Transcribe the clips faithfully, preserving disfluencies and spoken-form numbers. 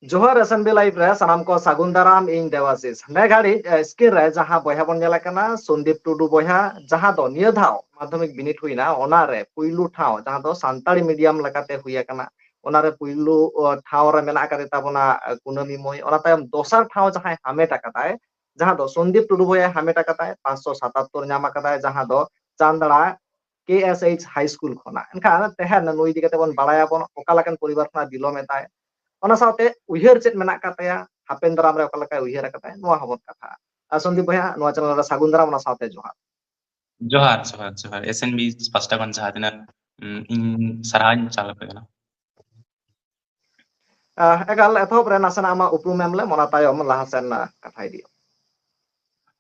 ᱡᱚᱦᱟᱨ S N B Live ᱨᱮ ᱥᱟᱱᱟᱢ ᱠᱚ ᱥᱟᱹᱜᱩᱱ ᱫᱟᱨᱟᱢ, ᱤᱧ ᱫᱮᱵᱟᱥᱤᱥ᱾ ᱱᱮ ᱜᱷᱟᱹᱲᱤᱡ, ᱮ, screen ᱨᱮ ᱡᱟᱦᱟᱸ ᱵᱚᱭᱦᱟ ᱵᱚᱱ ᱧᱮᱞᱮ ᱠᱟᱱᱟ, ᱥᱚᱱᱫᱤᱯ ᱴᱩᱰᱩ ᱵᱚᱭᱦᱟ, ᱡᱟᱦᱟᱸ ᱫᱚ ᱱᱤᱭᱟᱹ ᱫᱷᱟᱣ ᱢᱟᱫᱽᱫᱷᱚᱢᱤᱠ ᱵᱤᱱᱤᱰ ᱦᱩᱭᱱᱟ, ᱚᱱᱟᱨᱮ ᱯᱩᱭᱞᱩ ᱴᱷᱟᱶ, ᱡᱟᱦᱟᱸ ᱫᱚ ᱥᱟᱱᱛᱟᱲᱤ medium ᱞᱮᱠᱟᱛᱮ ᱦᱩᱭ ᱟᱠᱟᱱᱟ, ᱚᱱᱟᱨᱮ ᱯᱩᱭᱞᱩ, ᱚ, ᱴᱷᱟᱶ ᱨᱮ ᱢᱮᱱᱟᱜ ᱟᱠᱟᱫᱮ ᱛᱟᱵᱚᱱᱟ, ᱮ, ᱠᱩᱱᱟᱹᱢᱤ ᱢᱟᱹᱭ᱾ ᱚᱱᱟ ᱛᱟᱭᱚᱢ ᱫᱚᱥᱟᱨ ᱴᱷᱟᱶ ᱡᱟᱦᱟᱸᱭ ᱦᱟᱢᱮᱴ ᱟᱠᱟᱫᱟᱭ, ᱡᱟᱦᱟᱸ ᱫᱚ ᱥᱚᱱᱫᱤᱯ ᱴᱩᱰᱩ ᱵᱚᱭᱦᱟ ᱦᱟᱢᱮᱴ ᱟᱠᱟᱫᱟᱭ, ᱯᱟᱸᱪᱥᱚ ᱥᱟᱛᱟᱛᱛᱳᱨ ᱧᱟᱢ ᱟᱠᱟᱫᱟᱭ, ᱡᱟᱦᱟᱸ ᱫᱚ ᱪᱟᱸᱫᱲᱟ K S H High School ᱠᱷᱚᱱᱟᱜ᱾ ᱮᱱᱠᱷᱟᱱ ᱛᱮᱦᱮᱧ ᱱᱩᱭ ᱤᱫᱤ ᱠᱟᱛᱮ ᱵᱚᱱ ᱵᱟᱲᱟᱭᱟᱵᱚᱱ, ᱚᱠᱟ ᱞᱮᱠᱟᱱ ᱯᱚᱨᱤᱵᱟᱨ ᱠᱷᱚᱱᱟᱜ belong ᱮᱫᱟᱭ, ᱚᱱᱟ ᱥᱟᱶᱛᱮ ᱩᱭᱦᱟᱹᱨ ᱪᱮᱫ ᱢᱮᱱᱟᱜ ᱟᱠᱟᱫ ᱛᱟᱭᱟ, ᱦᱟᱯᱮᱱ ᱫᱟᱨᱟᱢ ᱨᱮ ᱚᱠᱟ ᱞᱮᱠᱟᱭ ᱩᱭᱦᱟᱹᱨ ᱟᱠᱟᱫᱟᱭ, ᱱᱚᱣᱟ ᱦᱚᱸᱵᱚᱱ ᱠᱟᱛᱷᱟᱜᱼᱟ᱾ ᱟᱨ ᱥᱚᱱᱫᱤᱯ ᱵᱚᱭᱦᱟ, ᱱᱚᱣᱟ channel ᱨᱮ ᱥᱟᱹᱜᱩᱱ ᱫᱟᱨᱟᱢ, ᱚᱱᱟ ᱥᱟᱶᱛᱮ ᱡᱚᱦᱟᱨ᱾ ᱡᱚᱦᱟᱨ, ᱡᱚᱦᱟᱨ, ᱡᱚᱦᱟᱨ᱾ S N B ᱯᱟᱥᱴᱟ ᱠᱷᱚᱱ ᱡᱟᱦᱟᱸ ᱛᱤᱱᱟᱹᱜ, ᱩᱢ, ᱤᱧ ᱥᱟᱨᱦᱟᱣ ᱤᱧ ᱪᱟᱞ ᱟᱯᱮ ᱠᱟᱱᱟ᱾ ᱟᱦ, ᱮᱠᱟᱞ, ᱮᱛᱚᱦᱚᱵ ᱨᱮ ᱱᱟᱥᱮᱱᱟᱜ ᱟᱢᱟᱜ ᱩᱯᱨᱩᱢ ᱮᱢ ᱞᱮᱢ, ᱚᱱᱟ ᱛᱟᱭᱚᱢ ᱞᱟᱦᱟ ᱥᱮᱱ, ᱟᱦ, ᱠᱟᱛᱷᱟ ᱤᱫᱤᱭᱟ᱾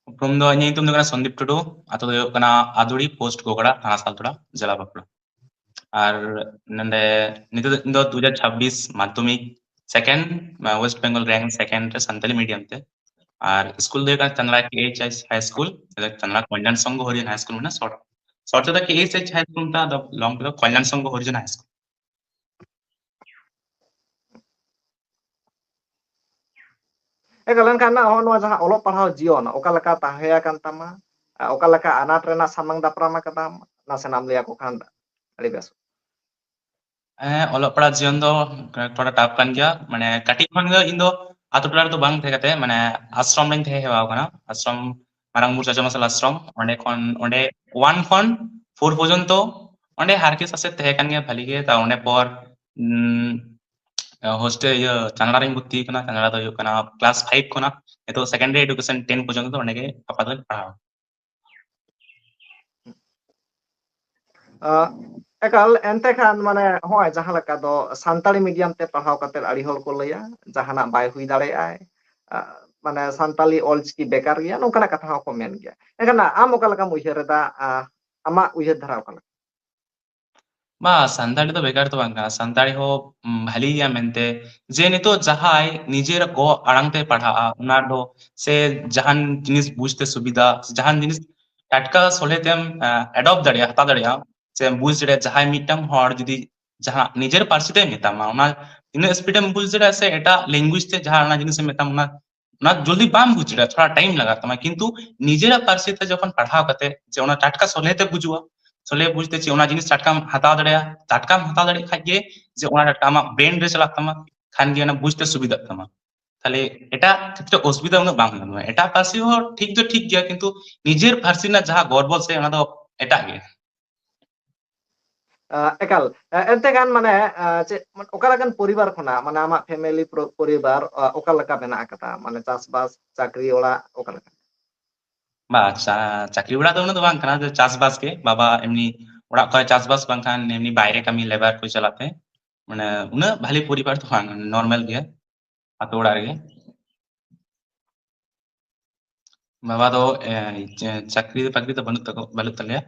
ᱩᱯᱨᱩᱢ ᱫᱚ, ᱤᱧᱟᱹᱜ ᱧᱩᱛᱩᱢ ᱫᱚ ᱠᱟᱱᱟ ᱥᱚᱱᱫᱤᱯ ᱴᱩᱰᱩ, ᱟᱛᱳ ᱫᱚ ᱦᱩᱭᱩᱜ ᱠᱟᱱᱟ ᱟᱫᱩᱲᱤ, ᱯᱳᱥᱴ ᱜᱳᱜᱲᱟ, ᱛᱷᱟᱱᱟ ᱥᱟᱞᱛᱳᱲᱟ, ᱡᱮᱞᱟ ᱵᱟᱸᱠᱩᱲᱟ᱾ ᱟᱨ ᱱᱚᱰᱮ ᱱᱤᱛᱚᱜ ᱫᱚ ᱤᱧ ᱫᱚ ᱫᱩ ᱦᱟᱡᱟᱨ ᱪᱷᱟᱵᱵᱤᱥ ᱢᱟᱫᱽᱫᱷᱚᱢᱤᱠ second, ᱟᱸ, West Bengal rank second ᱨᱮ ᱥᱟᱱᱛᱟᱞᱤ medium ᱛᱮ᱾ ᱟᱨ ᱥᱠᱩᱞ ᱫᱚ ᱦᱩᱭᱩᱜ ᱠᱟᱱᱟ Chandra K H H High School, Chandra Kalyan ᱥᱚᱝᱜᱷᱚ ᱦᱚᱨᱤᱡᱚᱱ high school, ᱢᱟᱱᱮ short, short ᱛᱮᱫᱚ K H H High School ᱢᱮᱛᱟᱜᱼᱟ, ᱟᱫᱚ long ᱛᱮᱫᱚ ᱠᱚᱞᱭᱟᱱ ᱥᱚᱝᱜᱷᱚ ᱦᱚᱨᱤᱡᱚᱱ high school᱾ ᱮᱠᱟᱞ, ᱮᱱᱠᱷᱟᱱ ᱱᱚᱜᱼᱚ ᱱᱚᱣᱟ ᱡᱟᱦᱟᱸ ᱚᱞᱚᱜ ᱯᱟᱲᱦᱟᱣ ᱡᱤᱭᱚᱱ, ᱚᱠᱟ ᱞᱮᱠᱟ ᱛᱟᱦᱮᱸ ᱟᱠᱟᱱ ᱛᱟᱢᱟ, ᱟᱨ ᱚᱠᱟ ᱞᱮᱠᱟ ᱟᱱᱟᱴ ᱨᱮᱱᱟᱜ ᱥᱟᱢᱟᱝ ᱫᱟᱯᱨᱟᱢ ᱟᱠᱟᱫᱟᱢ, ᱱᱟᱥᱮᱱᱟᱜ ᱮᱢ ᱞᱟᱹᱭ ᱟᱠᱚ ᱠᱷᱟᱱ ᱟᱹᱰᱤ ᱵᱮᱥ᱾ ᱦᱮᱸ, ᱚᱞᱚᱜ ᱯᱟᱲᱦᱟᱜ ᱡᱤᱭᱚᱱ ᱫᱚ ᱛᱷᱚᱲᱟ tough ᱠᱟᱱ ᱜᱮᱭᱟ᱾ ᱢᱟᱱᱮ, ᱠᱟᱹᱴᱤᱡ ᱠᱷᱚᱱ ᱜᱮ ᱤᱧ ᱫᱚ ᱟᱛᱳ ᱴᱚᱞᱟ ᱨᱮᱫᱚ ᱵᱟᱝ ᱛᱟᱦᱮᱸ ᱠᱟᱛᱮ, ᱢᱟᱱᱮ, ᱟᱥᱨᱚᱢ ᱨᱮᱧ ᱛᱟᱦᱮᱸ ᱦᱮᱣᱟ ᱟᱠᱟᱱᱟ᱾ ᱟᱥᱨᱚᱢ, ᱢᱟᱨᱟᱝ ᱵᱩᱨᱩ ᱪᱟᱪᱟ ᱢᱟᱨᱥᱟᱞ ᱟᱥᱨᱚᱢ, ᱚᱸᱰᱮ ᱠᱷᱚᱱ, ᱚᱸᱰᱮ one ᱠᱷᱚᱱ four ᱯᱚᱨᱡᱚᱱᱛᱚ ᱚᱸᱰᱮ ᱦᱟᱨᱠᱮᱛ ᱥᱟᱥᱮᱛ ᱛᱟᱦᱮᱸ ᱠᱟᱱ ᱜᱮᱭᱟ ᱵᱷᱟᱞᱤ ᱜᱮ᱾ ᱛᱟ ᱚᱸᱰᱮ ᱯᱚᱨ, ᱩᱢ, hostel, ᱤᱭᱟᱹ, ᱪᱟᱸᱫᱽᱲᱟ ᱨᱤᱧ ᱵᱷᱚᱨᱛᱤ ᱟᱠᱟᱱᱟ᱾ ᱪᱟᱸᱫᱽᱲᱟ ᱫᱚ ᱦᱩᱭᱩᱜ ᱠᱟᱱᱟ class five ᱠᱷᱚᱱᱟᱜ ᱱᱤᱛᱚᱜ secondary education ten ᱯᱚᱨᱡᱚᱱᱛᱚ ᱫᱚ ᱚᱸᱰᱮ ᱜᱮ ᱟᱯᱟᱛᱚᱛᱚᱧ ᱯᱟᱲᱦᱟᱣ᱾ ᱟᱸ, ᱮᱠᱟᱞ, ᱮᱱᱛᱮ ᱠᱷᱟᱱ, ᱢᱟᱱᱮ, ᱦᱚᱸᱜᱼᱚᱭ ᱡᱟᱦᱟᱸ ᱞᱮᱠᱟ ᱫᱚ ᱥᱟᱱᱛᱟᱲᱤ medium ᱛᱮ ᱯᱟᱲᱦᱟᱣ ᱠᱟᱛᱮ ᱟᱹᱰᱤ ᱦᱚᱲ ᱠᱚ ᱞᱟᱹᱭᱟ, ᱡᱟᱦᱟᱱᱟᱜ ᱵᱟᱭ ᱦᱩᱭ ᱫᱟᱲᱮᱭᱟᱜᱼᱟᱭ, ᱟᱸ, ᱢᱟᱱᱮ, ᱥᱟᱱᱛᱟᱞᱤ ᱚᱞᱪᱤᱠᱤ ᱵᱮᱠᱟᱨ ᱜᱮᱭᱟ, ᱱᱚᱝᱠᱟᱱᱟᱜ ᱠᱟᱛᱷᱟ ᱦᱚᱸᱠᱚ ᱢᱮᱱ ᱜᱮᱭᱟ᱾ ᱮᱱᱠᱷᱟᱱ ᱟᱢ ᱚᱠᱟ ᱞᱮᱠᱟᱢ ᱩᱭᱦᱟᱹᱨ ᱮᱫᱟ? ᱟᱸ, ᱟᱢᱟᱜ ᱩᱭᱦᱟᱹᱨ ᱫᱷᱟᱨᱟ ᱚᱠᱟ ᱞᱮᱠᱟ? ᱵᱟ, ᱥᱟᱱᱛᱟᱲᱤ ᱫᱚ ᱵᱮᱠᱟᱨ ᱫᱚ ᱵᱟᱝ ᱠᱟᱱᱟ᱾ ᱥᱟᱱᱛᱟᱲᱤ ᱦᱚᱸ, ᱩᱢ, ᱵᱷᱟᱞᱤ ᱜᱮᱭᱟ ᱢᱮᱱᱛᱮ, ᱡᱮ ᱱᱤᱛᱚᱜ ᱡᱟᱦᱟᱸᱭ ᱱᱤᱡᱮᱨᱟᱜ ᱜᱚ ᱟᱲᱟᱝ ᱛᱮ ᱯᱟᱲᱦᱟᱜᱼᱟ, ᱚᱱᱟ ᱫᱚ ᱥᱮ ᱡᱟᱦᱟᱱ ᱡᱤᱱᱤᱥ ᱵᱩᱡᱽᱛᱮ ᱥᱩᱵᱤᱫᱷᱟ, ᱥᱮ ᱡᱟᱦᱟᱱ ᱡᱤᱱᱤᱥ ᱴᱟᱴᱠᱟ ᱥᱚᱞᱦᱮ ᱛᱮᱢ, ᱮ, adopt ᱫᱟᱲᱮᱭᱟᱜᱼᱟ, ᱦᱟᱛᱟᱣ ᱫᱟᱲᱮᱭᱟᱜᱼᱟ, ᱥᱮ ᱵᱩᱡᱽ ᱫᱟᱲᱮᱭᱟᱜᱼᱟ᱾ ᱡᱟᱦᱟᱸᱭ ᱢᱤᱫᱴᱟᱝ ᱦᱚᱲ ᱡᱩᱫᱤ ᱡᱟᱦᱟᱸ ᱱᱤᱡᱮᱨ ᱯᱟᱹᱨᱥᱤ ᱛᱮᱭ ᱢᱮᱛᱟᱢᱟ, ᱚᱱᱟ ᱛᱤᱱᱟᱹᱜ ᱥᱯᱤᱰ ᱮᱢ ᱵᱩᱡᱽ ᱫᱟᱲᱮᱭᱟᱜᱼᱟ ᱥᱮ ᱮᱴᱟᱜ ᱞᱮᱝᱜᱩᱭᱮᱡᱽ ᱛᱮ ᱡᱟᱦᱟᱸ ᱚᱱᱟ ᱡᱤᱱᱤᱥ ᱮᱢ ᱢᱮᱛᱟᱢ, ᱚᱱᱟ ᱚᱱᱟ ᱡᱚᱞᱫᱤ ᱵᱟᱢ ᱵᱩᱡᱽ ᱫᱟᱲᱮᱭᱟᱜᱼᱟ, ᱛᱷᱚᱲᱟ ᱴᱟᱭᱤᱢ ᱞᱟᱜᱟᱜ ᱛᱟᱢᱟ᱾ ᱠᱤᱱᱛᱩ ᱱᱤᱡᱮᱨᱟᱜ ᱯᱟᱹᱨᱥᱤ ᱛᱮ ᱡᱚᱠᱷᱚᱱ ᱯᱟᱲᱦᱟᱣ ᱠᱟᱛᱮ ᱡᱮ ᱚᱱᱟ ᱴᱟᱴᱠᱟ ᱥᱚᱞᱦᱮ ᱛᱮ ᱵᱩᱡᱩᱜᱼᱟ, ᱥᱚᱞᱦᱮ ᱵᱩᱡᱽ ᱛᱮ ᱪᱮᱫ ᱚᱱᱟ ᱡᱤᱱᱤᱥ ᱴᱟᱴᱠᱟᱢ ᱦᱟᱛᱟᱣ ᱫᱟᱲᱮᱭᱟᱜᱼᱟ, ᱴᱟᱴᱠᱟᱢ ᱦᱟᱛᱟᱣ ᱫᱟᱲᱮᱭᱟᱜ ᱠᱷᱟᱡ ᱜᱮ ᱡᱮ ᱚᱱᱟ ᱴᱟᱴᱠᱟ ᱟᱢᱟᱜ ᱵᱨᱮᱱ ᱨᱮ ᱪᱟᱞᱟᱜ ᱛᱟᱢᱟ, ᱠᱷᱟᱱ ᱜᱮ ᱚᱱᱟ ᱵᱩᱡᱽ ᱛᱮ ᱥᱩᱵᱤᱫᱷᱟᱜ ᱛᱟᱢᱟ᱾ ᱛᱟᱦᱞᱮ ᱮᱴᱟᱜ ᱠᱷᱮᱛᱨᱮ ᱚᱥᱩᱵᱤᱫᱷᱟ ᱩᱱᱟᱹᱜ ᱵᱟᱝ ᱦᱩᱭᱩᱜᱼᱟ᱾ ᱮᱴᱟᱜ ᱯᱟᱹᱨᱥᱤ ᱦᱚᱸ ᱴᱷᱤᱠ ᱫᱚ ᱴᱷᱤᱠ ᱜᱮᱭᱟ, ᱠᱤᱱᱛᱩ ᱱᱤᱡᱮᱨ ᱯᱟᱹᱨᱥᱤ ᱨᱮᱱᱟᱜ ᱡᱟᱦᱟᱸ ᱜᱚᱨᱵᱚ ᱥᱮ ᱚᱱᱟ ᱫᱚ ᱮᱴᱟᱜ ᱜᱮ᱾ ᱟᱸ, ᱮᱠᱟᱞ᱾ ᱮ, ᱮᱱᱛᱮ ᱜᱟᱱ ᱢᱟᱱᱮ, ᱟᱸ, ᱪᱮᱫ, ᱚᱠᱟ ᱞᱮᱠᱟᱱ ᱯᱚᱨᱤᱵᱟᱨ ᱠᱷᱚᱱᱟᱜ, ᱢᱟᱱᱮ ᱟᱢᱟᱜ ᱯᱷᱮᱢᱮᱞᱤ ᱯᱚᱨᱤᱵᱟᱨ, ᱟ, ᱚᱠᱟ ᱞᱮᱠᱟ ᱢᱮᱱᱟᱜ ᱟᱠᱟᱫᱟ? ᱢᱟᱱᱮ ᱪᱟᱥᱵᱟᱥ, ᱪᱟᱹᱠᱨᱤ ᱚᱲᱟᱜ, ᱚᱠᱟ ᱞᱮᱠᱟ? ᱵᱟ, ᱪᱟ-, ᱪᱟᱹᱠᱨᱤ ᱚᱲᱟᱜ ᱫᱚ ᱩᱱᱟᱹᱜ ᱫᱚ ᱵᱟᱝ ᱠᱟᱱᱟ, ᱡᱮ ᱪᱟᱥᱵᱟᱥ ᱜᱮ᱾ ᱵᱟᱵᱟ ᱮᱢᱱᱤ ᱚᱲᱟᱜ ᱠᱚᱨᱮ ᱪᱟᱥᱵᱟᱥ, ᱵᱟᱝᱠᱷᱟᱱ ᱮᱢᱱᱤ ᱵᱟᱭᱨᱮ ᱠᱟᱹᱢᱤ ᱞᱮᱵᱟᱨ ᱠᱚ ᱪᱟᱞᱟᱜ ᱛᱮ, ᱢᱟᱱᱮ ᱩᱱᱟᱹᱜ ᱵᱷᱟᱞᱤ ᱯᱚᱨᱤᱵᱟᱨ ᱫᱚ ᱵᱟᱝ, ᱱᱚᱨᱢᱟᱞ ᱜᱮᱭᱟ ᱟᱛᱳ ᱚᱲᱟᱜ ᱨᱮᱜᱮ᱾ ᱵᱟᱵᱟ ᱫᱚ, ᱮ, ᱪᱮ-, ᱪᱟᱹᱠᱨᱤ ᱵᱟᱹᱠᱨᱤ ᱫᱚ ᱵᱟᱹᱱᱩᱜ ᱛᱟᱠᱚ, ᱵᱟᱹᱱᱩᱜ ᱛᱟᱞᱮᱭᱟ᱾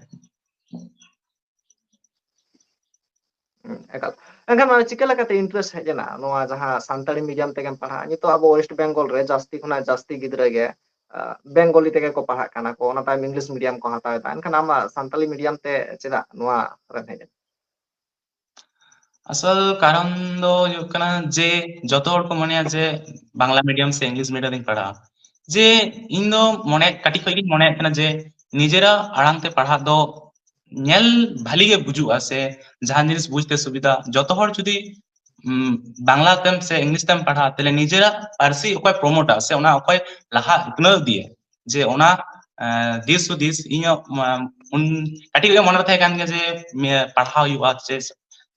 ᱦᱩᱸ, ᱮᱠᱟᱞ᱾ ᱮᱱᱠᱷᱟᱱ ᱱᱚᱣᱟ ᱪᱤᱠᱟᱹ ᱞᱮᱠᱟᱛᱮ interest ᱦᱮᱡ ᱮᱱᱟ ᱱᱚᱣᱟ ᱡᱟᱦᱟᱸ ᱥᱟᱱᱛᱟᱲᱤ medium ᱛᱮᱜᱮᱢ ᱯᱟᱲᱦᱟᱜᱼᱟ? ᱱᱤᱛᱚᱜ ᱟᱵᱚ West Bengal ᱨᱮ ᱡᱟᱹᱥᱛᱤ ᱠᱷᱚᱱᱟᱜ ᱡᱟᱹᱥᱛᱤ ᱜᱤᱫᱽᱨᱟᱹ ᱜᱮ, ᱟ, Bengali ᱛᱮᱜᱮ ᱠᱚ ᱯᱟᱲᱦᱟᱜ ᱠᱟᱱᱟ ᱠᱚ, ᱚᱱᱟ ᱛᱟᱭᱚᱢ English medium ᱠᱚ ᱦᱟᱛᱟᱣ ᱮᱫᱟ᱾ ᱮᱱᱠᱷᱟᱱ ᱟᱢᱟᱜ ᱥᱟᱱᱛᱟᱲᱤ medium ᱛᱮ ᱪᱮᱫᱟᱜ ᱱᱚᱣᱟ ᱨᱮᱢ ᱦᱮᱡ ᱮᱱᱟ? ᱟᱥᱚᱞ ᱠᱟᱨᱚᱱ ᱫᱚ ᱦᱩᱭᱩᱜ ᱠᱟᱱᱟ ᱡᱮ ᱡᱚᱛᱚ ᱦᱚᱲ ᱠᱚ ᱢᱚᱱᱮᱭᱟ ᱡᱮ ᱵᱟᱝᱞᱟ medium ᱥᱮ English medium ᱛᱤᱧ ᱯᱟᱲᱦᱟᱜᱼᱟ᱾ ᱡᱮ ᱤᱧ ᱫᱚ ᱢᱚᱱᱮ, ᱠᱟᱹᱴᱤᱡ ᱠᱷᱚᱡ ᱜᱤᱧ ᱢᱚᱱᱮᱭᱮᱫ ᱛᱟᱦᱮᱱᱟ ᱡᱮ ᱱᱤᱡᱮᱨᱟᱜ ᱟᱲᱟᱝ ᱛᱮ ᱯᱟᱲᱦᱟᱜ ᱫᱚ ᱧᱮᱞ ᱵᱷᱟᱞᱤ ᱜᱮ ᱵᱩᱡᱩᱜᱼᱟ, ᱥᱮ ᱡᱟᱦᱟᱸ ᱡᱤᱱᱤᱥ ᱵᱩᱡᱽᱛᱮ ᱥᱩᱵᱤᱫᱷᱟ᱾ ᱡᱚᱛᱚ ᱦᱚᱲ ᱡᱩᱫᱤ, ᱩᱢ, ᱵᱟᱝᱞᱟ ᱛᱮᱢ ᱥᱮ English ᱛᱮᱢ ᱯᱟᱲᱦᱟᱜᱼᱟ, ᱛᱟᱦᱞᱮ ᱱᱤᱡᱮᱨᱟᱜ ᱯᱟᱹᱨᱥᱤ ᱚᱠᱚᱭ ᱯᱨᱚᱢᱳᱴᱟ ᱥᱮ ᱚᱱᱟ ᱚᱠᱚᱭ ᱞᱟᱦᱟ ᱩᱛᱱᱟᱹᱣ ᱤᱫᱤᱭᱟ, ᱡᱮ ᱚᱱᱟ, ᱮ, ᱫᱤᱥ ᱦᱩᱫᱤᱥ ᱤᱧᱟᱹᱜ, ᱩᱢ, ᱩᱱ ᱠᱟᱹᱴᱤᱡ ᱨᱮᱜᱮ ᱢᱚᱱᱮ ᱨᱮ ᱛᱟᱦᱮᱸ ᱠᱟᱱ ᱜᱮᱭᱟ ᱡᱮ ᱢᱮ-, ᱯᱟᱲᱦᱟᱣ ᱦᱩᱭᱩᱜᱼᱟ, ᱥᱮ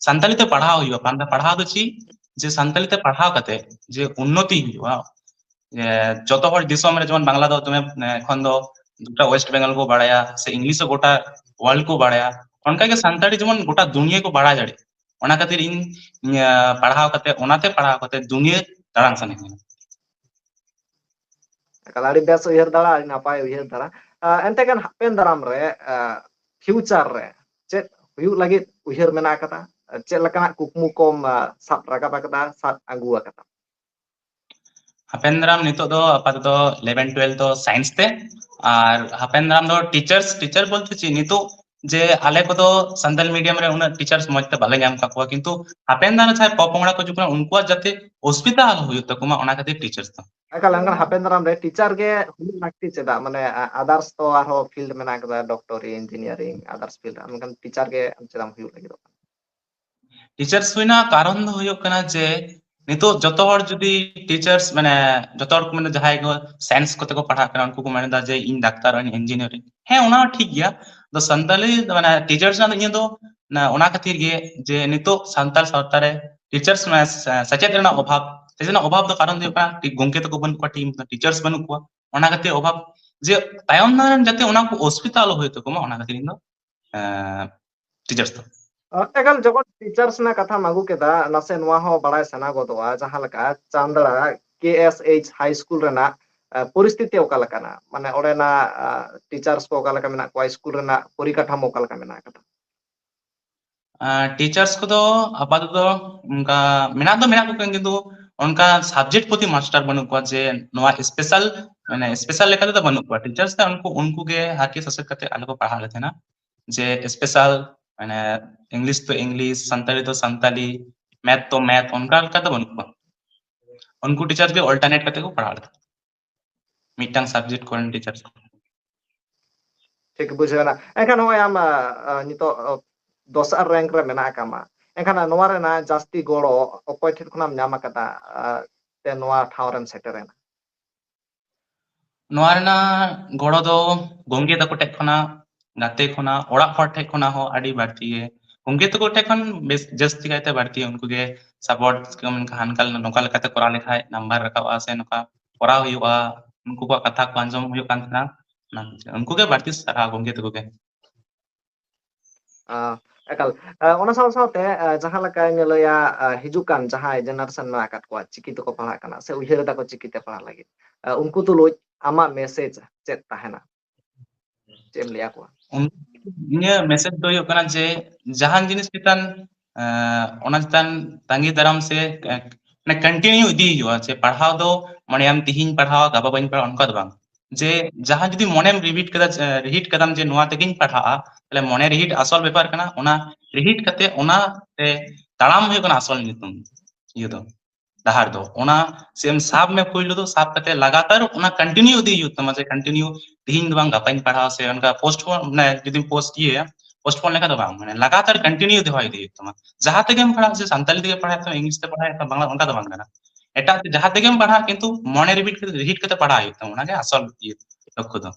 ᱥᱟᱱᱛᱟᱲᱤ ᱛᱮ ᱯᱟᱲᱦᱟᱣ ᱦᱩᱭᱩᱜᱼᱟ᱾ ᱯᱟᱲᱦᱟᱣ ᱫᱚ ᱪᱮᱫ? ᱡᱮ ᱥᱟᱱᱛᱟᱲᱤ ᱛᱮ ᱯᱟᱲᱦᱟᱣ ᱠᱟᱛᱮ ᱡᱮ ᱩᱱᱱᱚᱛᱤ ᱦᱩᱭᱩᱜᱼᱟ, ᱡᱮ ᱡᱚᱛᱚ ᱦᱚᱲ ᱫᱤᱥᱚᱢ ᱨᱮ, ᱡᱮᱢᱚᱱ ᱵᱟᱝᱞᱟ ᱫᱚ ᱫᱚᱢᱮ, ᱮ, ᱮᱠᱷᱚᱱ ᱫᱚ ᱜᱚᱴᱟ West Bengal ᱠᱚ ᱵᱟᱲᱟᱭᱟ, ᱥᱮ English ᱦᱚᱸ ᱜᱚᱴᱟ world ᱠᱚ ᱵᱟᱲᱟᱭᱟ, ᱚᱱᱠᱟ ᱜᱮ ᱥᱟᱱᱛᱟᱲᱤ ᱡᱮᱢᱚᱱ ᱜᱚᱴᱟ ᱫᱩᱱᱤᱭᱟᱹ ᱠᱚ ᱵᱟᱲᱟᱭ ᱫᱟᱲᱮᱭᱟᱜ᱾ ᱚᱱᱟ ᱠᱷᱟᱹᱛᱤᱨ ᱤᱧ, ᱤᱧ, ᱮ, ᱯᱟᱲᱦᱟᱣ ᱠᱟᱛᱮ, ᱚᱱᱟᱛᱮ ᱯᱟᱲᱦᱟᱣ ᱠᱟᱛᱮ ᱫᱩᱱᱤᱭᱟᱹ ᱫᱟᱬᱟᱱ ᱥᱟᱱᱟᱧ ᱠᱟᱱᱟ᱾ ᱮᱠᱟᱞ, ᱟᱹᱰᱤ ᱵᱮᱥ ᱩᱭᱦᱟᱹᱨ ᱫᱟᱲᱟ, ᱟᱹᱰᱤ ᱱᱟᱯᱟᱭ ᱩᱭᱦᱟᱹᱨ ᱫᱟᱲᱟ᱾ ᱟ, ᱮᱱᱛᱮ ᱜᱟᱱ ᱦᱟᱯᱮᱱ ᱫᱟᱨᱟᱢ ᱨᱮ, ᱟ, future ᱨᱮ ᱪᱮᱫ ᱦᱩᱭᱩᱜ ᱞᱟᱹᱜᱤᱫ ᱩᱭᱦᱟᱹᱨ ᱢᱮᱱᱟᱜ ᱟᱠᱟᱫᱟ? ᱪᱮᱫ ᱞᱮᱠᱟᱱᱟᱜ ᱠᱩᱠᱢᱩ ᱠᱚᱢ, ᱟ, ᱥᱟᱵ ᱨᱟᱠᱟᱵ ᱟᱠᱟᱫᱟ, ᱥᱟᱵ ᱟᱹᱜᱩ ᱟᱠᱟᱫᱟ? ᱦᱟᱯᱮᱱ ᱫᱟᱨᱟᱢ ᱱᱤᱛᱚᱜ ᱫᱚ ᱟᱯᱟᱛᱚᱛᱚ eleven twelve ᱫᱚ science ᱛᱮ, ᱟᱨ ᱦᱟᱯᱮᱱ ᱫᱟᱨᱟᱢ ᱫᱚ teachers, teacher ᱵᱚᱞᱛᱮ ᱪᱮᱫ, ᱱᱤᱛᱚᱜ ᱡᱮ ᱟᱞᱮ ᱠᱚᱫᱚ ᱥᱟᱱᱛᱟᱲᱤ medium ᱨᱮ ᱩᱱᱟᱹᱜ teachers ᱢᱚᱡᱽ ᱛᱮ ᱵᱟᱞᱮ ᱧᱟᱢ ᱠᱟᱜ ᱠᱚᱣᱟ, ᱠᱤᱱᱛᱩ ᱦᱟᱯᱮᱱ ᱫᱤᱱ ᱨᱮ ᱡᱟᱦᱟᱸᱭ ᱯᱚᱯᱚᱝᱲᱟ ᱠᱚ ᱦᱤᱡᱩᱜ ᱠᱟᱱᱟ, ᱩᱱᱠᱩᱣᱟᱜ ᱡᱟᱛᱮ ᱚᱥᱩᱵᱤᱫᱷᱟ ᱟᱞᱚ ᱦᱩᱭᱩᱜ ᱛᱟᱠᱚ ᱢᱟ, ᱚᱱᱟ ᱠᱷᱟᱹᱛᱤᱨ teachers ᱫᱚ᱾ ᱮᱠᱟᱞ, ᱮᱱᱠᱷᱟᱱ ᱦᱟᱯᱮᱱ ᱫᱟᱨᱟᱢ ᱨᱮ teacher ᱜᱮ ᱦᱩᱭᱩᱜ ᱞᱟᱹᱠᱛᱤ ᱪᱮᱫᱟᱜ? ᱢᱟᱱᱮ, ᱟ-, others ᱛᱚ ᱟᱨᱦᱚᱸ field ᱢᱮᱱᱟᱜ ᱠᱟᱫᱟ, doctory, engineering, others field, ᱢᱮᱱᱠᱷᱟᱱ teacher ᱜᱮ ᱪᱮᱫᱟᱜ ᱮᱢ ᱦᱩᱭᱩᱜ ᱞᱟᱹᱜᱤᱫᱚᱜ ᱠᱟᱱᱟ? Teachers ᱦᱩᱭᱱᱟ ᱠᱟᱨᱚᱱ ᱫᱚ ᱦᱩᱭᱩᱜ ᱠᱟᱱᱟ ᱡᱮ ᱱᱤᱛᱚᱜ ᱡᱚᱛᱚ ᱦᱚᱲ ᱡᱩᱫᱤ teachers, ᱢᱟᱱᱮ, ᱡᱚᱛᱚ ᱦᱚᱲ ᱠᱚ ᱢᱮᱱᱫᱟ, ᱡᱟᱦᱟᱸᱭ ᱠᱚ science ᱠᱚᱛᱮ ᱠᱚ ᱯᱟᱲᱦᱟᱜ ᱠᱟᱱᱟ, ᱩᱱᱠᱩ ᱠᱚ ᱢᱮᱱᱫᱟ ᱡᱮ ᱤᱧ ᱰᱟᱠᱛᱟᱨ ᱟᱹᱧ, engineering᱾ ᱦᱮᱸ, ᱚᱱᱟ ᱦᱚᱸ ᱴᱷᱤᱠ ᱜᱮᱭᱟ᱾ ᱟᱫᱚ ᱥᱟᱱᱛᱟᱲᱤ, ᱢᱟᱱᱮ, teachers ᱨᱮᱱᱟᱜ ᱫᱚ ᱤᱧᱟᱹᱜ ᱫᱚ, ᱚᱱᱟ, ᱚᱱᱟ ᱠᱷᱟᱹᱛᱤᱨ ᱜᱮ ᱡᱮ ᱱᱤᱛᱚᱜ ᱥᱟᱱᱛᱟᱲ ᱥᱟᱶᱛᱟ ᱨᱮ teachers, ᱢᱟᱱᱮ, ᱥᱮ-, ᱥᱮᱪᱮᱫ ᱨᱮᱱᱟᱜ ᱚᱵᱷᱟᱵᱽ, ᱥᱮᱪᱮᱫ ᱨᱮᱱᱟᱜ ᱚᱵᱷᱟᱵᱽ ᱫᱚ ᱠᱟᱨᱚᱱ ᱫᱚ ᱦᱩᱭᱩᱜ ᱠᱟᱱᱟ ᱴᱷᱤᱠ ᱜᱚᱝᱠᱮ ᱛᱟᱠᱚ ᱵᱟᱹᱱᱩᱜ ᱠᱚᱣᱟ, ᱴᱷᱤᱠ teachers ᱵᱟᱹᱱᱩᱜ ᱠᱚᱣᱟ, ᱚᱱᱟ ᱠᱷᱟᱹᱛᱤᱨ ᱚᱵᱷᱟᱵᱽ, ᱡᱮ ᱛᱟᱭᱚᱢ ᱫᱟᱨᱟᱢ ᱡᱟᱛᱮ ᱚᱱᱟ ᱠᱚ ᱚᱥᱩᱵᱤᱫᱷᱟ ᱟᱞᱚ ᱦᱩᱭᱩᱜ ᱛᱟᱠᱚ ᱢᱟ, ᱚᱱᱟ ᱠᱷᱟᱹᱛᱤᱨ ᱤᱧ ᱫᱚ, ᱮᱸ, teachers ᱫᱚ᱾ ᱮᱠᱟᱞ, ᱡᱚᱠᱷᱚᱱ teachers ᱨᱮᱱᱟᱜ ᱠᱟᱛᱷᱟᱢ ᱟᱹᱜᱩ ᱠᱮᱫᱟ, ᱱᱟᱥᱮ ᱱᱚᱣᱟ ᱦᱚᱸ ᱵᱟᱲᱟᱭ ᱥᱟᱱᱟ ᱜᱚᱫᱚᱜᱼᱟ, ᱡᱟᱦᱟᱸ ᱞᱮᱠᱟ ᱪᱟᱸᱫᱽᱲᱟ ᱠᱮ ᱮᱥ ᱮᱭᱤᱪ high school ᱨᱮᱱᱟᱜ, ᱮ, ᱯᱚᱨᱤᱥᱛᱷᱤᱛᱤ ᱚᱠᱟ ᱞᱮᱠᱟᱱᱟ? ᱢᱟᱱᱮ, ᱚᱸᱰᱮᱱᱟᱜ, ᱮ, teachers ᱠᱚ ᱚᱠᱟ ᱞᱮᱠᱟ ᱢᱮᱱᱟᱜ ᱠᱚᱣᱟ, ᱥᱠᱩᱞ ᱨᱮᱱᱟᱜ ᱯᱚᱨᱤᱠᱟᱴᱷᱟᱢᱳ ᱚᱠᱟ ᱞᱮᱠᱟ ᱢᱮᱱᱟᱜ ᱟᱠᱟᱫᱟ? ᱟᱨ teachers ᱠᱚᱫᱚ ᱟᱯᱟᱛᱚᱛᱚ ᱚᱱᱠᱟ ᱢᱮᱱᱟᱜ ᱫᱚ ᱢᱮᱱᱟᱜ ᱠᱚᱜᱮᱭᱟ, ᱠᱤᱱᱛᱩ ᱚᱱᱠᱟ subject ᱯᱨᱚᱛᱤ ᱢᱟᱥᱴᱟᱨ ᱵᱟᱹᱱᱩᱜ ᱠᱚᱣᱟ ᱡᱮ ᱱᱚᱣᱟ special, ᱢᱟᱱᱮ special ᱞᱮᱠᱟ ᱛᱮᱫᱚ ᱵᱟᱹᱱᱩᱜ ᱠᱚᱣᱟ᱾ Teachers ᱫᱚ ᱩᱱᱠᱩ, ᱩᱱᱠᱩ ᱜᱮ ᱟᱨᱠᱤ ᱥᱟᱥᱮᱛ ᱠᱟᱛᱮ ᱟᱞᱮ ᱠᱚ ᱯᱟᱲᱦᱟᱣ ᱞᱮ ᱛᱟᱦᱮᱱᱟ, ᱡᱮ special, ᱢᱟᱱᱮ English ᱫᱚ English, ᱥᱟᱱᱛᱟᱲᱤ ᱫᱚ ᱥᱟᱱᱛᱟᱲᱤ, math ᱫᱚ math, ᱚᱱᱠᱟ ᱞᱮᱠᱟ ᱫᱚ ᱵᱟᱹᱱᱩᱜ ᱠᱚᱣᱟ᱾ ᱩᱱᱠᱩ teachers ᱜᱮ alternate ᱠᱟᱛᱮ ᱠᱚ ᱯᱟᱲᱦᱟᱣ ᱞᱮ ᱛᱟᱦᱮᱱᱟ, ᱢᱤᱫᱴᱟᱝ subject ᱠᱚᱨᱮᱱ teachers᱾ ᱴᱷᱤᱠ ᱵᱩᱡᱷᱟᱹᱣ ᱮᱱᱟ᱾ ᱮᱱᱠᱷᱟᱱ ᱱᱚᱜᱼᱚᱭ ᱟᱢ, ᱟ, ᱟ, ᱱᱤᱛᱚᱜ, ᱟ, ᱫᱚᱥᱟᱨ rank ᱨᱮ ᱢᱮᱱᱟᱜ ᱟᱠᱟᱫ ᱢᱟ, ᱮᱱᱠᱷᱟᱱ ᱱᱚᱣᱟ ᱨᱮᱱᱟᱜ ᱡᱟᱹᱥᱛᱤ ᱜᱚᱲᱚ ᱚᱠᱚᱭ ᱴᱷᱮᱱ ᱠᱷᱚᱱᱟᱜ ᱮᱢ ᱧᱟᱢ ᱟᱠᱟᱫᱟ, ᱟ, ᱛᱮ ᱱᱚᱣᱟ ᱴᱷᱟᱶ ᱨᱮᱢ ᱥᱮᱴᱮᱨᱮᱱᱟ? ᱱᱚᱣᱟ ᱨᱮᱱᱟᱜ ᱜᱚᱲᱚ ᱫᱚ ᱜᱚᱝᱠᱮ ᱛᱟᱠᱚ ᱴᱷᱮᱡ ᱠᱷᱚᱱᱟᱜ, ᱜᱟᱛᱮ ᱠᱷᱚᱱᱟᱜ, ᱚᱲᱟᱜ ᱦᱚᱲ ᱴᱷᱮᱡ ᱠᱷᱚᱱᱟᱜ ᱦᱚᱸ ᱟᱹᱰᱤ ᱵᱟᱹᱲᱛᱤ ᱜᱮ᱾ ᱜᱚᱝᱠᱮ ᱛᱟᱠᱚ ᱴᱷᱮᱡ ᱠᱷᱚᱱ ᱵᱮᱥ ᱡᱟᱹᱥᱛᱤ ᱠᱟᱭᱛᱮ ᱵᱟᱹᱲᱛᱤ ᱩᱱᱠᱩ ᱜᱮ support, ᱡᱮᱢᱚᱱ ᱦᱟᱱᱠᱟ ᱱᱚᱝᱠᱟ ᱞᱮᱠᱟᱛᱮ ᱠᱚᱨᱟᱣ ᱞᱮᱠᱷᱟᱡ number ᱨᱟᱠᱟᱵᱼᱟ ᱥᱮ ᱱᱚᱝᱠᱟ ᱠᱚᱨᱟᱣ ᱦᱩᱭᱩᱜᱼᱟ, ᱩᱱᱠᱩ ᱠᱚᱣᱟᱜ ᱠᱟᱛᱷᱟ ᱠᱚ ᱟᱸᱡᱚᱢ ᱦᱩᱭᱩᱜ ᱠᱟᱱ ᱛᱟᱦᱮᱱᱟ᱾ ᱚᱱᱟ ᱠᱷᱟᱹᱛᱤᱨ ᱩᱱᱠᱩ ᱜᱮ ᱵᱟᱹᱲᱛᱤ ᱥᱟᱨᱦᱟᱣ, ᱜᱚᱝᱠᱮ ᱛᱟᱠᱚ ᱜᱮ᱾ ᱟᱸ, ᱮᱠᱟᱞ᱾ ᱟᱸ, ᱚᱱᱟ ᱥᱟᱶ ᱥᱟᱶᱛᱮ, ᱟᱸ, ᱡᱟᱦᱟᱸ ᱞᱮᱠᱟᱧ ᱞᱟᱹᱭᱟ, ᱟᱸ, ᱦᱤᱡᱩᱜ ᱠᱟᱱ ᱡᱟᱦᱟᱸᱭ generation ᱢᱮᱱᱟᱜ ᱟᱠᱟᱫ ᱠᱚᱣᱟ, ᱪᱤᱠᱤ ᱛᱮᱠᱚ ᱯᱟᱲᱦᱟᱜ ᱠᱟᱱᱟ ᱥᱮ ᱩᱭᱦᱟᱹᱨ ᱮᱫᱟ ᱠᱚ ᱪᱤᱠᱤ ᱛᱮ ᱯᱟᱲᱦᱟᱜ ᱞᱟᱹᱜᱤᱫ, ᱟᱸ, ᱩᱱᱠᱩ ᱛᱩᱞᱩᱡ ᱟᱢᱟᱜ message ᱪᱮᱫ ᱛᱟᱦᱮᱱᱟ? ᱪᱮᱫ ᱮᱢ ᱞᱟᱹᱭ ᱟᱠᱚᱣᱟ? ᱩᱱ-, ᱤᱧᱟᱹᱜ message ᱫᱚ ᱦᱩᱭᱩᱜ ᱠᱟᱱᱟ ᱡᱮ ᱡᱟᱦᱟᱱ ᱡᱤᱱᱤᱥ ᱪᱮᱛᱟᱱ, ᱟᱸ, ᱚᱱᱟ ᱪᱮᱛᱟᱱ ᱛᱟᱺᱜᱤ ᱫᱟᱨᱟᱢ ᱥᱮ, ᱟᱸ, ᱢᱟᱱᱮ continue ᱤᱫᱤ ᱦᱩᱭᱩᱜᱼᱟ, ᱡᱮ ᱯᱟᱲᱦᱟᱣ ᱫᱚ ᱢᱚᱱᱮᱭᱟᱢ ᱛᱤᱦᱤᱧ ᱯᱟᱲᱦᱟᱣᱟ, ᱜᱟᱯᱟ ᱵᱟᱹᱧ ᱯᱟᱲᱦᱟᱣᱟ, ᱚᱱᱠᱟ ᱫᱚ ᱵᱟᱝ᱾ ᱡᱮ ᱡᱟᱦᱟᱸ ᱡᱩᱫᱤ ᱢᱚᱱᱮᱢ ᱨᱤᱦᱤᱴ ᱠᱟᱫᱟ, ᱨᱤᱦᱤᱴ ᱠᱟᱫᱟᱢ ᱡᱮ ᱱᱚᱣᱟ ᱛᱮᱜᱮᱧ ᱯᱟᱲᱦᱟᱜᱼᱟ, ᱛᱟᱦᱞᱮ ᱢᱚᱱᱮ ᱨᱤᱦᱤᱴ ᱟᱥᱚᱞ ᱵᱮᱯᱟᱨ ᱠᱟᱱᱟ, ᱚᱱᱟ ᱨᱤᱦᱤᱴ ᱠᱟᱛᱮ ᱚᱱᱟ ᱛᱮ ᱛᱟᱲᱟᱢ ᱦᱩᱭᱩᱜ ᱠᱟᱱᱟ ᱟᱥᱚᱞ ᱧᱩᱛᱩᱢ, ᱤᱭᱟᱹ ᱫᱚ, ᱰᱟᱦᱟᱨ ᱫᱚ᱾ ᱚᱱᱟ ᱥᱮ ᱮᱢ ᱥᱟᱵ ᱢᱮ ᱯᱳᱭᱞᱳ ᱫᱚ, ᱥᱟᱵ ᱠᱟᱛᱮ ᱞᱟᱜᱟᱛᱟᱨ ᱚᱱᱟ ᱠᱚᱱᱴᱤᱱᱤᱭᱩ ᱤᱫᱤ ᱦᱩᱭᱩᱜ ᱛᱟᱢᱟ, ᱡᱮ ᱠᱚᱱᱴᱤᱱᱤᱭᱩ ᱛᱤᱦᱤᱧ ᱫᱚ ᱵᱟᱝ ᱜᱟᱯᱟᱧ ᱯᱟᱲᱦᱟᱣᱟ, ᱥᱮ ᱚᱱᱠᱟ ᱯᱳᱥᱴᱯᱳᱱ, ᱢᱟᱱᱮ ᱡᱩᱫᱤᱢ ᱯᱳᱥᱴ ᱤᱭᱟᱹᱭᱟ, ᱯᱳᱥᱴᱯᱳᱱ ᱞᱮᱠᱷᱟᱱ ᱫᱚ ᱵᱟᱝ, ᱢᱟᱱᱮ ᱞᱟᱜᱟᱛᱟᱨ ᱠᱚᱱᱴᱤᱱᱤᱭᱩ ᱫᱚᱦᱚ ᱤᱫᱤ ᱦᱩᱭᱩᱜ ᱛᱟᱢᱟ᱾ ᱡᱟᱦᱟᱸ ᱛᱮᱜᱮᱢ ᱯᱟᱲᱦᱟᱜ, ᱥᱮ ᱥᱟᱱᱛᱟᱞᱤ ᱛᱮᱜᱮ ᱯᱟᱲᱦᱟᱜ ᱛᱟᱢᱟ, ᱤᱝᱞᱤᱥ ᱛᱮ ᱯᱟᱲᱦᱟᱜ ᱛᱟᱢᱟ, ᱵᱟᱝᱞᱟ, ᱚᱱᱠᱟ ᱫᱚ ᱵᱟᱝ ᱠᱟᱱᱟ᱾ ᱮᱴᱟᱜ ᱛᱮ ᱡᱟᱦᱟᱸ ᱛᱮᱜᱮᱢ ᱯᱟᱲᱦᱟᱜ, ᱠᱤᱱᱛᱩ ᱢᱚᱱᱮ ᱨᱤᱯᱤᱴ ᱠᱟᱛᱮ, ᱨᱤᱦᱤᱴ ᱠᱟᱛᱮ ᱯᱟᱲᱦᱟᱣ ᱦᱩᱭᱩᱜ ᱛᱟᱢᱟ, ᱚᱱᱟᱜᱮ ᱟᱥᱚᱞ ᱤᱭᱟᱹ, ᱞᱚᱠᱠᱷᱚ ᱫᱚ᱾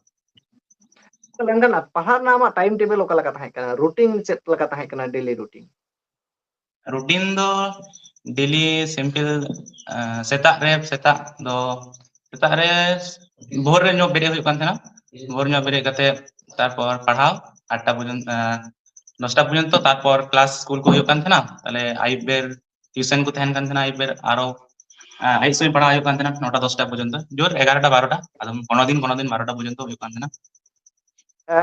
ᱢᱮᱱᱠᱷᱟᱱ ᱯᱟᱲᱦᱟᱜ ᱨᱮᱱᱟᱜ ᱟᱢᱟᱜ ᱴᱟᱭᱤᱢ ᱴᱮᱵᱤᱞ ᱚᱠᱟ ᱞᱮᱠᱟ ᱛᱟᱦᱮᱸ ᱠᱟᱱᱟ? ᱨᱩᱴᱤᱱ ᱪᱮᱫ ᱞᱮᱠᱟ ᱛᱟᱦᱮᱸ ᱠᱟᱱᱟ, ᱰᱮᱞᱤ ᱨᱩᱴᱤᱱ? ᱨᱩᱴᱤᱱ ᱫᱚ ᱰᱮᱞᱤ ᱥᱤᱢᱯᱤᱞ, ᱥᱮᱛᱟᱜ ᱨᱮ, ᱥᱮᱛᱟᱜ ᱫᱚ, ᱥᱮᱛᱟᱜ ᱨᱮ ᱵᱷᱳᱨ ᱨᱮ ᱧᱚᱜ ᱵᱮᱨᱮᱫ ᱦᱩᱭᱩᱜ ᱠᱟᱱ ᱛᱟᱦᱮᱱᱟ᱾ ᱵᱷᱳᱨ ᱧᱚᱜ ᱵᱮᱨᱮᱫ ᱠᱟᱛᱮ ᱛᱟᱨᱯᱚᱨ ᱯᱟᱲᱦᱟᱣ ᱟᱴᱴᱟ ᱯᱚᱨᱡᱚᱱᱛᱚ, ᱫᱚᱥᱴᱟ ᱯᱚᱨᱡᱚᱱᱛᱚ, ᱛᱟᱨᱯᱚᱨ ᱠᱞᱟᱥ ᱥᱠᱩᱞ ᱠᱚ ᱦᱩᱭᱩᱜ ᱠᱟᱱ ᱛᱟᱦᱮᱱᱟ᱾ ᱛᱟᱦᱞᱮ ᱟᱭᱩᱵ ᱵᱮᱨ ᱴᱤᱭᱩᱥᱚᱱ ᱠᱚ ᱛᱟᱦᱮᱱ ᱠᱟᱱ ᱛᱟᱦᱮᱱᱟ, ᱟᱭᱩᱵ ᱵᱮᱨ ᱟᱨᱚ, ᱟᱭᱩᱵ ᱥᱚᱢᱚᱭ ᱯᱟᱲᱦᱟᱣ ᱦᱩᱭᱩᱜ ᱠᱟᱱ ᱛᱟᱦᱮᱱᱟ ᱱᱚᱴᱟ ᱫᱚᱥᱴᱟ ᱯᱚᱨᱡᱚᱱᱛᱚ, ᱡᱳᱨ ᱮᱜᱟᱨᱚᱴᱟ ᱵᱟᱨᱚᱴᱟ, ᱟᱫᱚ ᱠᱳᱱᱳ ᱫᱤᱱ ᱠᱳᱱᱳ ᱫᱤᱱ ᱵᱟᱨᱚᱴᱟ ᱯᱚᱨᱡᱚᱱᱛᱚ ᱦᱩᱭᱩᱜ ᱠᱟᱱ ᱛᱟᱦᱮᱱᱟ᱾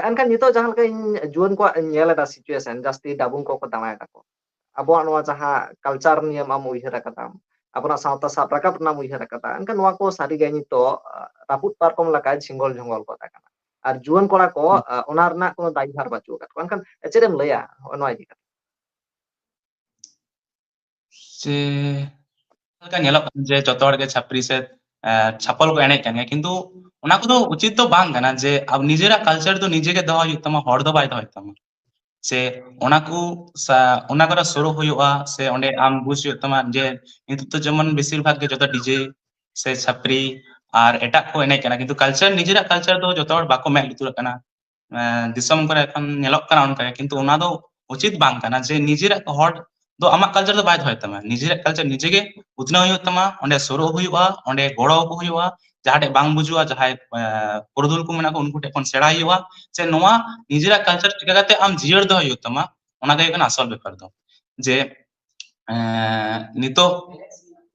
ᱮᱱᱠᱷᱟᱱ ᱱᱤᱛᱚᱜ ᱡᱟᱦᱟᱸ ᱞᱮᱠᱟ ᱤᱧ ᱡᱩᱣᱟᱹᱱ ᱠᱚᱣᱟᱜ ᱤᱧ ᱧᱮᱞ ᱮᱫᱟ ᱥᱤᱪᱩᱭᱮᱥᱚᱱ, ᱡᱟᱹᱥᱛᱤ ᱰᱟᱵᱩᱝ ᱠᱚᱠᱚ ᱫᱟᱬᱟᱭ ᱫᱟᱠᱚ᱾ ᱟᱵᱚᱣᱟᱜ ᱱᱚᱣᱟ ᱡᱟᱦᱟᱸ ᱠᱟᱞᱪᱟᱨ ᱱᱤᱭᱮᱢ ᱟᱢ ᱩᱭᱦᱟᱹᱨ ᱟᱠᱟᱫᱟᱢ, ᱟᱵᱚᱱᱟᱜ ᱥᱟᱶᱛᱟ ᱥᱟᱵ ᱨᱟᱠᱟᱵ ᱨᱮᱱᱟᱜ ᱮᱢ ᱩᱭᱦᱟᱹᱨ ᱟᱠᱟᱫᱟ, ᱮᱱᱠᱷᱟᱱ ᱱᱚᱣᱟ ᱠᱚ ᱥᱟᱹᱨᱤᱜᱮ ᱱᱤᱛᱚᱜ ᱨᱟᱹᱯᱩᱫ ᱯᱟᱨᱠᱚᱢ ᱞᱮᱠᱟ ᱡᱷᱤᱸᱜᱚᱞ ᱡᱷᱚᱸᱜᱚᱞ ᱜᱚᱫ ᱟᱠᱟᱱᱟ᱾ ᱟᱨ ᱡᱩᱣᱟᱹᱱ ᱠᱚᱲᱟ ᱠᱚ ᱚᱱᱟ ᱨᱮᱱᱟᱜ ᱠᱳᱱᱳ ᱫᱟᱭᱵᱷᱟᱨ ᱵᱟᱹᱪᱩᱜ ᱟᱠᱟᱫ ᱠᱚᱣᱟ᱾ ᱮᱱᱠᱷᱟᱱ ᱪᱮᱫ ᱮᱢ ᱞᱟᱹᱭᱟ ᱱᱚᱣᱟ ᱤᱫᱤ ᱠᱟᱛᱮ? ᱥᱮ ᱞᱮᱠᱟ ᱧᱮᱞᱚᱜ ᱠᱟᱱᱟ ᱡᱮ ᱡᱚᱛᱚ ᱦᱚᱲ ᱜᱮ ᱪᱷᱟᱯᱨᱤ ᱥᱮ ᱪᱷᱟᱯᱚᱞ ᱠᱚ ᱮᱱᱮᱡ ᱠᱟᱱ ᱜᱮᱭᱟ, ᱠᱤᱱᱛᱩ ᱚᱱᱟ ᱠᱚᱫᱚ ᱩᱪᱤᱛ ᱫᱚ ᱵᱟᱝ ᱠᱟᱱᱟ᱾ ᱡᱮ ᱟᱵ-, ᱱᱤᱡᱮᱨᱟᱜ ᱠᱟᱞᱪᱟᱨ ᱫᱚ ᱱᱤᱡᱮ ᱜᱮ ᱫᱚᱦᱚ ᱦᱩᱭᱩᱜ ᱛᱟᱢᱟ, ᱦᱚᱲ ᱫᱚ ᱵᱟᱭ ᱫᱚᱦᱚᱭ ᱛᱟᱢᱟ᱾ ᱥᱮ ᱚᱱᱟ ᱠᱚ ᱥᱟ-, ᱚᱱᱟ ᱠᱚᱨᱮ ᱥᱩᱨᱩᱜ ᱦᱩᱭᱩᱜᱼᱟ, ᱥᱮ ᱚᱸᱰᱮ ᱟᱢ ᱵᱩᱡᱽ ᱦᱩᱭᱩᱜ ᱛᱟᱢᱟ ᱡᱮ ᱱᱤᱛᱚᱜ ᱫᱚ ᱡᱮᱢᱚᱱ ᱵᱮᱥᱤᱨ ᱵᱷᱟᱜᱽ ᱜᱮ ᱡᱚᱛᱚ ᱰᱤᱡᱮ ᱥᱮ ᱪᱷᱟᱯᱨᱤ ᱟᱨ ᱮᱴᱟᱜ ᱠᱚ ᱮᱱᱮᱡ ᱠᱟᱱᱟ, ᱠᱤᱱᱛᱩ ᱠᱟᱞᱪᱟᱨ, ᱱᱤᱡᱮᱨᱟᱜ ᱠᱟᱞᱪᱟᱨ ᱫᱚ ᱡᱚᱛᱚ ᱦᱚᱲ ᱵᱟᱠᱚ ᱢᱮᱫ ᱞᱩᱛᱩᱨᱟᱜ ᱠᱟᱱᱟ᱾ ᱫᱤᱥᱚᱢ ᱠᱚᱨᱮ ᱮᱠᱷᱚᱱ ᱧᱮᱞᱚᱜ ᱠᱟᱱᱟ ᱚᱱᱠᱟ ᱜᱮ, ᱠᱤᱱᱛᱩ ᱚᱱᱟ ᱫᱚ ᱩᱪᱤᱛ ᱵᱟᱝ ᱠᱟᱱᱟ ᱡᱮ ᱱᱤᱡᱮᱨᱟᱜ ᱦᱚᱲ ᱫᱚ ᱟᱢᱟᱜ ᱠᱟᱞᱪᱟᱨ ᱫᱚ ᱵᱟᱭ ᱫᱚᱦᱚᱭ ᱛᱟᱢᱟ᱾ ᱱᱤᱡᱮᱨᱟᱜ ᱠᱟᱞᱪᱟᱨ ᱱᱤᱡᱮ ᱜᱮ ᱩᱛᱱᱟᱹᱣ ᱦᱩᱭᱩᱜ ᱛᱟᱢᱟ, ᱚᱸᱰᱮ ᱥᱩᱨᱩᱜ ᱦᱩᱭᱩᱜᱼᱟ, ᱚᱸᱰᱮ ᱜᱚᱲᱚ ᱟᱠᱚ ᱦᱩᱭᱩᱜᱼᱟ᱾ ᱡᱟᱦᱟᱸ ᱴᱷᱮᱡ ᱵᱟᱝ ᱵᱩᱡᱩᱜᱼᱟ, ᱡᱟᱦᱟᱸᱭ ᱯᱩᱨᱩᱫᱷᱩᱞ ᱠᱚ ᱢᱮᱱᱟᱜ ᱠᱚ, ᱩᱱᱠᱩ ᱴᱷᱮᱡ ᱠᱷᱚᱱ ᱥᱮᱬᱟᱭ ᱦᱩᱭᱩᱜᱼᱟ᱾ ᱥᱮ ᱱᱚᱣᱟ ᱱᱤᱡᱮᱨᱟᱜ ᱠᱟᱞᱪᱟᱨ ᱪᱤᱠᱟ ᱠᱟᱛᱮ ᱟᱢ ᱡᱤᱭᱟᱹᱲ ᱫᱚᱦᱚᱭ ᱦᱩᱭᱩᱜ ᱛᱟᱢᱟ, ᱚᱱᱟ ᱜᱮ ᱦᱩᱭᱩᱜ ᱠᱟᱱᱟ ᱟᱥᱚᱞ ᱵᱮᱯᱟᱨ ᱫᱚ᱾ ᱡᱮ ᱱᱤᱛᱚᱜ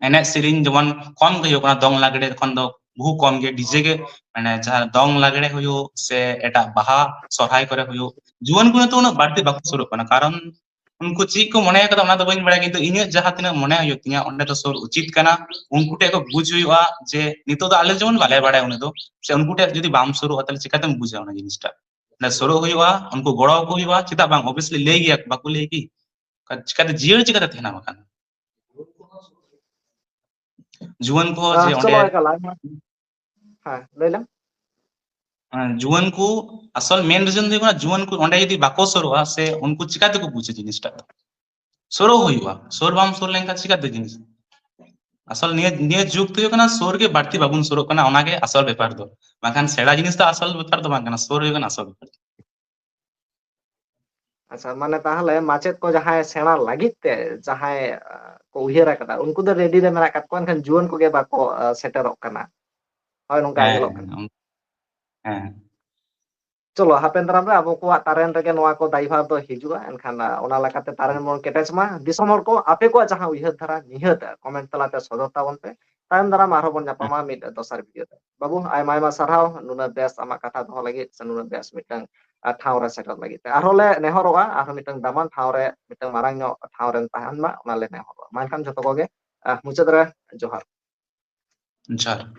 ᱮᱱᱮᱡ ᱥᱮᱨᱮᱧ ᱡᱮᱢᱚᱱ ᱠᱚᱢ ᱜᱮ ᱦᱩᱭᱩᱜ ᱠᱟᱱᱟ, ᱫᱚᱝ ᱞᱟᱜᱽᱲᱮ ᱠᱷᱚᱱ ᱫᱚ ᱵᱚᱦᱩ ᱠᱚᱢ ᱜᱮ, ᱰᱤᱡᱮ ᱜᱮ, ᱢᱟᱱᱮ ᱡᱟᱦᱟᱸ ᱫᱚᱝ ᱞᱟᱜᱽᱲᱮ ᱦᱩᱭᱩᱜ ᱥᱮ ᱮᱴᱟᱜ ᱵᱟᱦᱟ ᱥᱚᱨᱦᱟᱭ ᱠᱚᱨᱮ ᱦᱩᱭᱩᱜ, ᱡᱩᱣᱟᱹᱱ ᱠᱚ ᱱᱤᱛᱚᱜ ᱩᱱᱟᱹᱜ ᱵᱟᱹᱲᱛᱤ ᱵᱟᱠᱚ ᱥᱩᱨᱩᱜ ᱠᱟᱱᱟ᱾ ᱠᱟᱨᱚᱱ ᱩᱱᱠᱩ ᱪᱮᱫ ᱠᱚ ᱢᱚᱱᱮ ᱟᱠᱟᱫᱟ ᱚᱱᱟ ᱫᱚ ᱵᱟᱹᱧ ᱵᱟᱲᱟᱭᱟ, ᱠᱤᱱᱛᱩ ᱤᱧᱟᱹᱜ ᱡᱟᱦᱟᱸ ᱛᱤᱱᱟᱹᱜ ᱢᱚᱱᱮ ᱦᱩᱭᱩᱜ ᱛᱤᱧᱟ ᱚᱸᱰᱮ ᱫᱚ ᱥᱩᱨ ᱩᱪᱤᱛ ᱠᱟᱱᱟ᱾ ᱩᱱᱠᱩ ᱴᱷᱮᱱ ᱠᱚ ᱵᱩᱡᱽ ᱦᱩᱭᱩᱜᱼᱟ ᱡᱮ ᱱᱤᱛᱚᱜ ᱫᱚ ᱟᱞᱮ ᱡᱮᱢᱚᱱ ᱵᱟᱞᱮ ᱵᱟᱲᱟᱭᱟ ᱩᱱᱤ ᱫᱚ, ᱥᱮ ᱩᱱᱠᱩ ᱴᱷᱮᱱ ᱡᱩᱫᱤ ᱵᱟᱢ ᱥᱩᱨᱩᱜᱼᱟ ᱛᱟᱦᱞᱮ ᱪᱤᱠᱟᱛᱮᱢ ᱵᱩᱡᱟ ᱚᱱᱟ ᱡᱤᱱᱤᱥᱴᱟ? ᱚᱸᱰᱮ ᱥᱩᱨᱩᱜ ᱦᱩᱭᱩᱜᱼᱟ, ᱩᱱᱠᱩ ᱜᱚᱲᱚ ᱟᱠᱚ ᱦᱩᱭᱩᱜᱼᱟ, ᱪᱮᱫᱟᱜ ᱵᱟᱝ? Obviously ᱞᱟᱹᱭ ᱜᱮᱭᱟ ᱠᱚ, ᱵᱟᱠᱚ ᱞᱟᱹᱭ ᱠᱤ? ᱪᱤᱠᱟᱛᱮ ᱡᱤᱭᱟᱹᱲ ᱪᱤᱠᱟᱛᱮ ᱛᱟᱦᱮᱱᱟ ᱵᱟᱠᱷᱟᱱ? ᱡᱩᱣᱟᱹᱱ ᱠᱚ ᱡᱮ ᱟᱸ, ᱚᱸᱰᱮ ᱪᱚᱞᱚ ᱮᱠᱟᱞ, ᱟᱭᱢᱟ᱾ ᱦᱮᱸ, ᱞᱟᱹᱭ ᱞᱮᱢ᱾ ᱦᱮᱸ, ᱡᱩᱣᱟᱹᱱ ᱠᱚ ᱟᱥᱚᱞ main reason ᱫᱚ ᱦᱩᱭᱩᱜ ᱠᱟᱱᱟ, ᱡᱩᱣᱟᱹᱱ ᱠᱚ ᱚᱸᱰᱮ ᱡᱩᱫᱤ ᱵᱟᱠᱚ ᱥᱩᱨᱩᱜᱼᱟ ᱥᱮ ᱩᱱᱠᱩ ᱪᱤᱠᱟ ᱛᱮᱠᱚ ᱵᱩᱡᱟ ᱡᱤᱱᱤᱥᱴᱟᱜ ᱫᱚ? ᱥᱩᱨᱩᱜ ᱦᱩᱭᱩᱜᱼᱟ, ᱥᱩᱨ ᱵᱟᱢ ᱥᱩᱨ ᱞᱮᱱᱠᱷᱟᱱ ᱪᱤᱠᱟᱛᱮ ᱡᱤᱱᱤᱥ? ᱟᱥᱚᱞ ᱱᱤᱭᱟᱹ, ᱱᱤᱭᱟᱹ ᱡᱩᱜᱽ ᱫᱚ ᱦᱩᱭᱩᱜ ᱠᱟᱱᱟ ᱥᱩᱨ ᱜᱮ ᱵᱟᱹᱲᱛᱤ ᱵᱟᱵᱚᱱ ᱥᱩᱨᱩᱜ ᱠᱟᱱᱟ, ᱚᱱᱟᱜᱮ ᱟᱥᱚᱞ ᱵᱮᱯᱟᱨ ᱫᱚ᱾ ᱵᱟᱝᱠᱷᱟᱱ ᱥᱮᱬᱟ ᱡᱤᱱᱤᱥ ᱫᱚ ᱟᱥᱚᱞ ᱵᱮᱯᱟᱨ ᱫᱚ ᱵᱟᱝ ᱠᱟᱱᱟ, ᱥᱩᱨ ᱦᱩᱭᱩᱜ ᱠᱟᱱᱟ ᱟᱥᱚᱞ ᱵᱮᱯᱟᱨ ᱫᱚ᱾ ᱟᱪᱪᱷᱟ, ᱢᱟᱱᱮ ᱛᱟᱦᱚᱞᱮ ᱢᱟᱪᱮᱫ ᱠᱚ ᱡᱟᱦᱟᱸᱭ ᱥᱮᱬᱟ ᱞᱟᱹᱜᱤᱫ ᱛᱮ ᱡᱟᱦᱟᱸᱭ, ᱟᱸ, ᱠᱚ ᱩᱭᱦᱟᱹᱨ ᱟᱠᱟᱫᱟ, ᱩᱱᱠᱩ ᱫᱚ ready ᱨᱮ ᱢᱮᱱᱟᱜ ᱟᱠᱟᱫ ᱠᱚᱣᱟ, ᱮᱱᱠᱷᱟᱱ ᱡᱩᱣᱟᱹᱱ ᱠᱚᱜᱮ ᱵᱟᱠᱚ, ᱟᱸ, ᱥᱮᱴᱮᱨᱚᱜ ᱠᱟᱱᱟ᱾ ᱦᱳᱭ, ᱱᱚᱝᱠᱟ ᱦᱮᱸ, ᱧᱮᱞᱚᱜ ᱠᱟᱱᱟ᱾ ᱦᱮᱸ, ᱦᱮᱸ᱾ ᱪᱚᱞᱚ, ᱦᱟᱯᱮᱱ ᱫᱟᱨᱟᱢ ᱨᱮ ᱟᱵᱚ ᱠᱚᱣᱟᱜ ᱛᱟᱨᱮᱱ ᱨᱮᱜᱮ ᱱᱚᱣᱟ ᱠᱚ ᱫᱟᱭᱵᱷᱟᱨ ᱫᱚ ᱦᱤᱡᱩᱜᱼᱟ, ᱮᱱᱠᱷᱟᱱ, ᱟᱸ, ᱚᱱᱟ ᱞᱮᱠᱟᱛᱮ ᱛᱟᱨᱮᱱ ᱵᱚᱱ ᱠᱮᱴᱮᱡ ᱢᱟ᱾ ᱫᱤᱥᱚᱢ ᱦᱚᱲ ᱠᱚ, ᱟᱯᱮ ᱠᱚᱣᱟᱜ ᱡᱟᱦᱟᱸ ᱩᱭᱦᱟᱹᱨ ᱫᱷᱟᱨᱟ, ᱱᱤᱦᱟᱹᱛ comment ᱛᱟᱞᱟᱛᱮ ᱥᱚᱫᱚᱨ ᱛᱟᱵᱚᱱ ᱯᱮ᱾ ᱛᱟᱭᱚᱢ ᱫᱟᱨᱟᱢ ᱟᱨᱦᱚᱸ ᱵᱚᱱ ᱦᱮᱸ᱾ ᱧᱟᱯᱟᱢᱟ ᱢᱤᱫ ᱫᱚᱥᱟᱨ video ᱨᱮ᱾ ᱵᱟᱹᱵᱩ, ᱟᱭᱢᱟ ᱟᱭᱢᱟ ᱥᱟᱨᱦᱟᱣ ᱱᱩᱱᱟᱹᱜ ᱵᱮᱥ ᱟᱢᱟᱜ ᱠᱟᱛᱷᱟ ᱫᱚᱦᱚ ᱞᱟᱹᱜᱤᱫ ᱥᱮ ᱱᱩᱱᱟᱹᱜ ᱵᱮᱥ ᱢᱤᱫᱴᱟᱝ, ᱟᱸ, ᱴᱷᱟᱶ ᱨᱮ ᱥᱮᱴᱮᱨ ᱞᱟᱹᱜᱤᱫ ᱛᱮ᱾ ᱟᱨᱦᱚᱸ ᱞᱮ ᱱᱮᱦᱚᱨᱚᱜᱼᱟ, ᱟᱨᱦᱚᱸ ᱢᱤᱫᱴᱟᱝ ᱫᱟᱢᱟᱱ ᱴᱷᱟᱶ ᱨᱮ, ᱢᱤᱫᱴᱟᱝ ᱢᱟᱨᱟᱝ ᱧᱚᱜ ᱴᱷᱟᱶ ᱨᱮᱢ ᱛᱟᱦᱮᱱ ᱢᱟ, ᱚᱱᱟ ᱞᱮ ᱱᱮᱦᱚᱨᱚᱜᱼᱟ᱾ ᱢᱟ ᱮᱱᱠᱷᱟᱱ ᱡᱷᱚᱛᱚ ᱠᱚᱜᱮ, ᱟᱸ, ᱢᱩᱪᱟᱹᱫ ᱨᱮ ᱡᱚᱦᱟᱨ᱾ ᱡᱚᱦᱟᱨ᱾